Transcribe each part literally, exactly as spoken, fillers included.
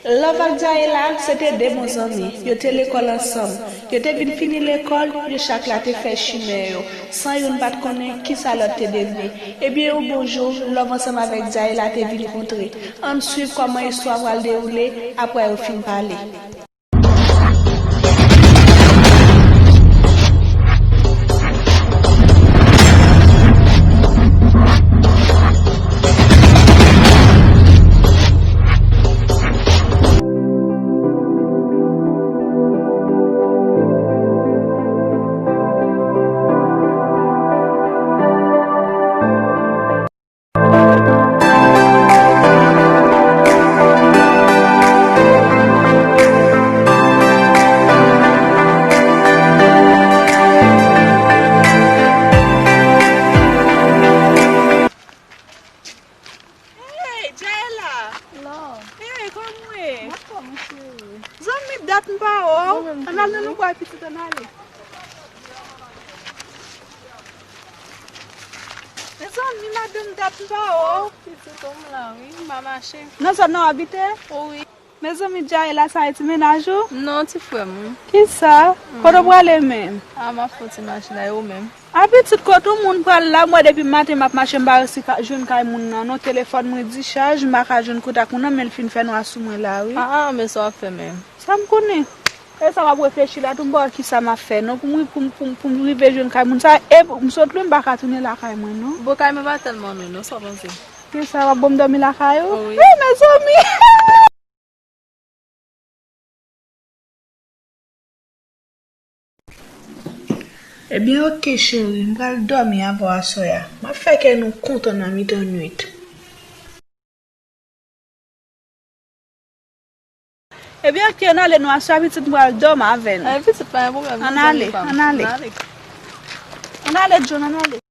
Love ak Djaila se te de bon zanmi. Yo te lekòl ansanm. Yo te vin fini lekòl, yo chak la te fè chimen yo, san youn pa t konnen kisa lòt te devni. Ebyen, yon bon jou, Love ansanm avèk Djaila te vin kontre. Ann swiv kòman istwa pral dewoule apre yo fin pale. Hey, Djaila! Love. Hey, kòman w ye? Mwen fò, mon cheri. Zanmi, dat m pa wè w. Mwen menm tou. Ann al nan lobwa pitit, ann ale. Mezanmi, madanm, dat m pa wè w. Pitit, ou m la, wi. M pa mache. Nan zòn nan w abite? Wi. Mezanmi, Djaila, sa e ti mennaj ou? Non, ti frè m, wi. Kisa? Mm. Kote w prale menm? A, m ap fè yon ti mache la, e ou menm? A, pitit, kote yon moun pral la, m wè depi maten m ap mache, m pa resi ka, jwenn kay moun nan, non, telefòn mwen dichaj, m pa ka jwenn kontak moun nan, men l fin fè nwa sou mwen la, wi. A, a, men sa w ap fè menm? Sa m konnen? E sa w ap reflechi la, tou m pa wè kisa m ap fè, non, pou m, pou m, pou m, pou m rive jwenn kay moun sa, e m sot lwen, m pa ka tounen lakay mwen, non. Bon, kay mwen pa tèlman lwen, non, sa w panse? Kisa, w ap ban m dòmi lakay ou? Wi. Wi, mezanmi! Ebyen, oke, cheri, m pral dòmi avè w aswè a. M ap fè kè nou kontan nan mitan nwit. Ebyen, oke, ann ale, nou aswè a, pitit, m pral dòmi avè nou. Ay, pitit, pa gen pwoblèm, ann ale, ann ale. Ann ale. Ann ale, John, ann ale.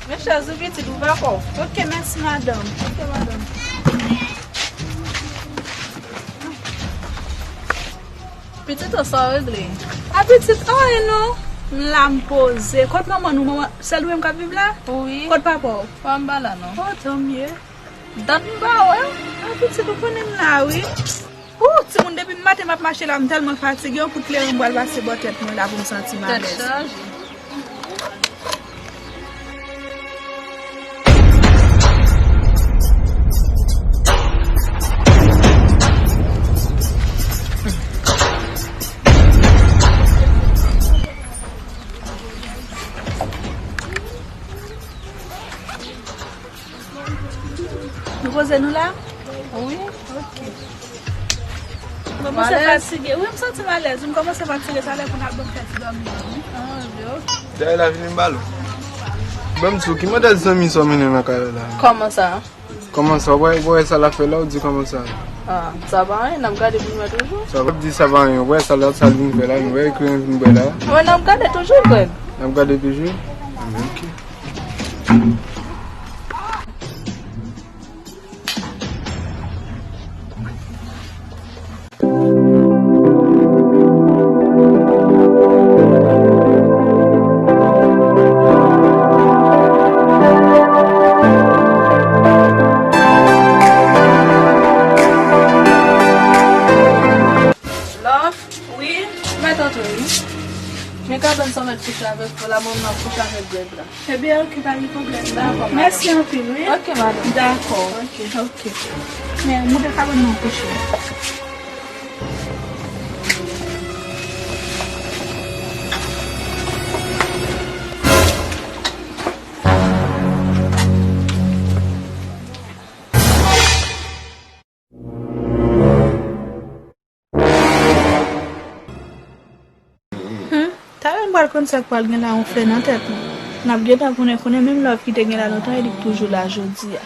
Men chèz ou pitit, ou pa kò. Oke, mèsi, madanm. Oke, madanm. Pitit, ou sa w regle? A, pitit, anyen non. M la, m poze. Kot manman nou? Manman, sèl ou menm k ap viv la? Wi. Kot papa w? Papa m pa la, non. Oh, tant mieux. Dat m pa wè w. A, pitit, ou konnen m la, wi. Ou, timoun, depi maten m ap mache la, m tèlman fatige, yon kout kleren m pral pase bò tèt mwen la pou m santi m alèz. Tèt chaje. Nou poze nou la? Wi. Ok. M kòmanse fatige. Wi, m santi m alèz. M kòmanse fatige. Talè pou n al ban m fè ti dòmi an, wi. Ah, ok. Dayè la vini m ba l ou. Ban m di w, ki modèl zanmi sa w mennen nan kay la? Kòman sa? Kòman sa? W wè, w wè sa l ap fè la, w di kòman sa? Ah, sa pa anyen, n ap gade pou n wè toujou. Sa w ap di sa pa anyen, w wè sa l, sa l vin fè la, nou wè ekri an vin bwè la. Mwen n ap gade toujou, frè m. N ap gade toujou? Ah, ok. Mèt antre, wi. Men kabann sa w mèt kouche avèk pou la, mwen m ap kouche avèk Greg la. Ebyen, oke, pa gen pwoblèm. Dakò, madanm. Mèsi anpil, wi. Oke, madanm. Dakò. Oke. Oke. Men, moute kabann nan kouche. Hmm, talè n pral konn sa k pral gen la yon flè nan tèt nou. N ap gentan konnen, konnen menm love ki te gen la lontan e li k toujou la jodi a.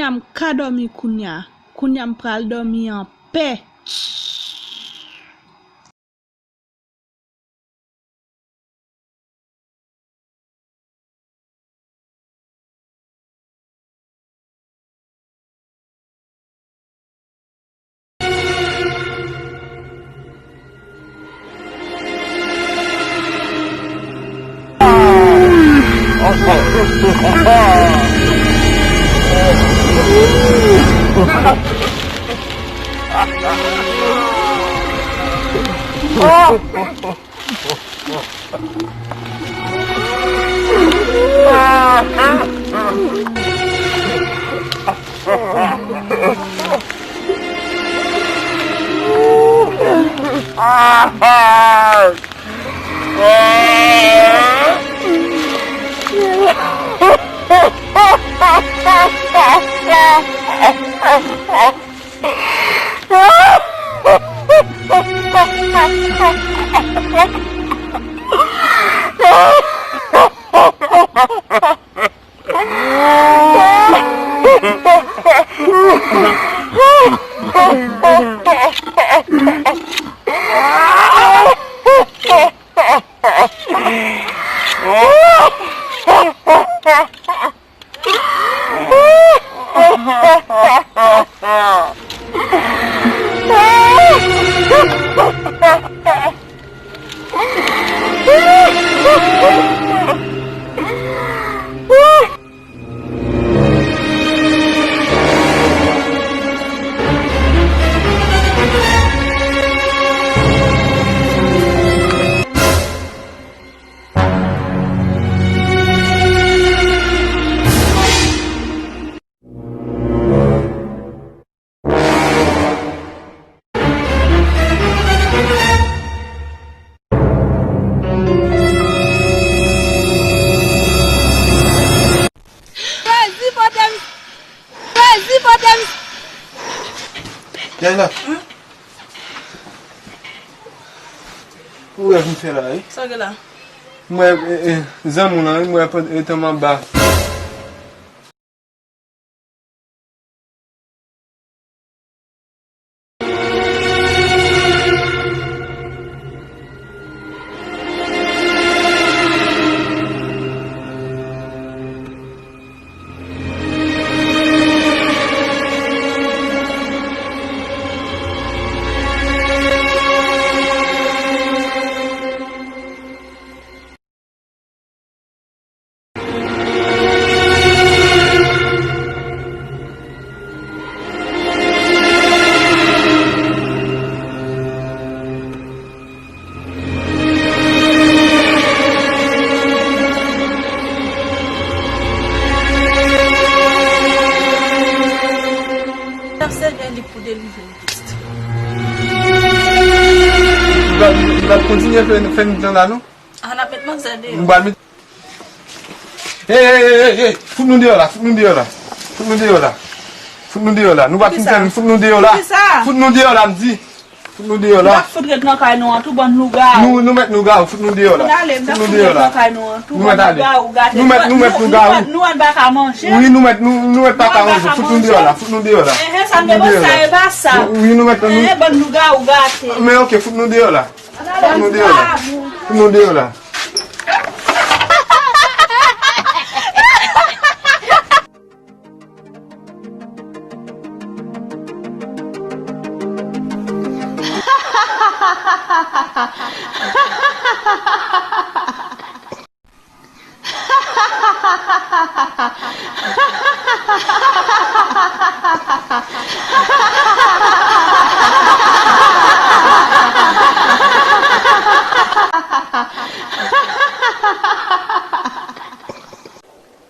Kounya m ka dòmi kounya. Kounya m pral dòmi anpè. Jezi pote m. Jezi pote m. Jayla. Ou wè vin fè la, wi? Sa w gen la? M wè, e, e, zanmi w lan, wi, m wè etan m anba. L ap sèvi a li pou delivre m, Kris. Li va, li va kontinye fè, fè nou jan la, non? A, n ap met manzè deyò. Nou pral met Ey, ey, ey, ey, ey, fout nou deyò la, fout nou deyò la. Fout nou deyò la. Fout nou deyò la. Nou pa t fin fè, fout nou deyò la. Poukisa? Fout nou deyò la, m di. Fout nou deyò la. Nou ap fout ret nan kay nou an tou, bann lougawou. Nou, nou mèt lougawou, fout nou deyò la. Fout nou deyò la. Nou mèt ale. Nou mèt, nou mèt lougawou. Nou mèt pa ka manje, fout nou deyò la, fout nou deyò la. Enhen, sa n te bon sa, e pa sa. Wi, nou mèt, nou. Enhen, bann lougawou gate. Men oke, fout nou deyò la. Fout nou deyò la. Fout nou deyò la.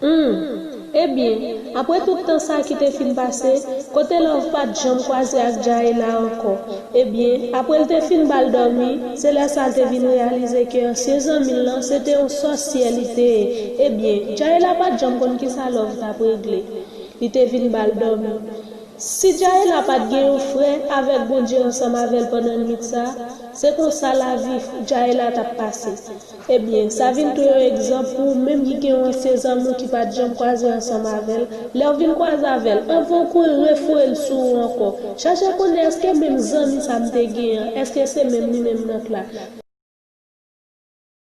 Hum, ebyen, apre tout tan sa ki te fin pase, kote Love pa t janm kwaze ak Djaela ankò? Ebyen, apre l te fin ba l dòmi, se lè sa l te vin reyalize ke ansyen zanmi l lan se te yon sòsyè li te ye. Ebyen, Djaela pa t janm konn kisa Love t ap regle. Li te vin ba l dòmi. Si Djaela pa t gen yon frè avèk Bondye ansanm avè l pandan nwit sa a, se konsa lavi Djaela t ap pase. Ebyen, sa vin tou yon egzanp pou ou menm ki gen yon ansyen zanmi w ki pa t janm kwaze ansanm avè l. Lè w vin kwaze avè l, anvan w kouri refoure l sou ou ankò. Chache konnen èske menm zanmi sa m te gen an, èske se menm li menm nan k la.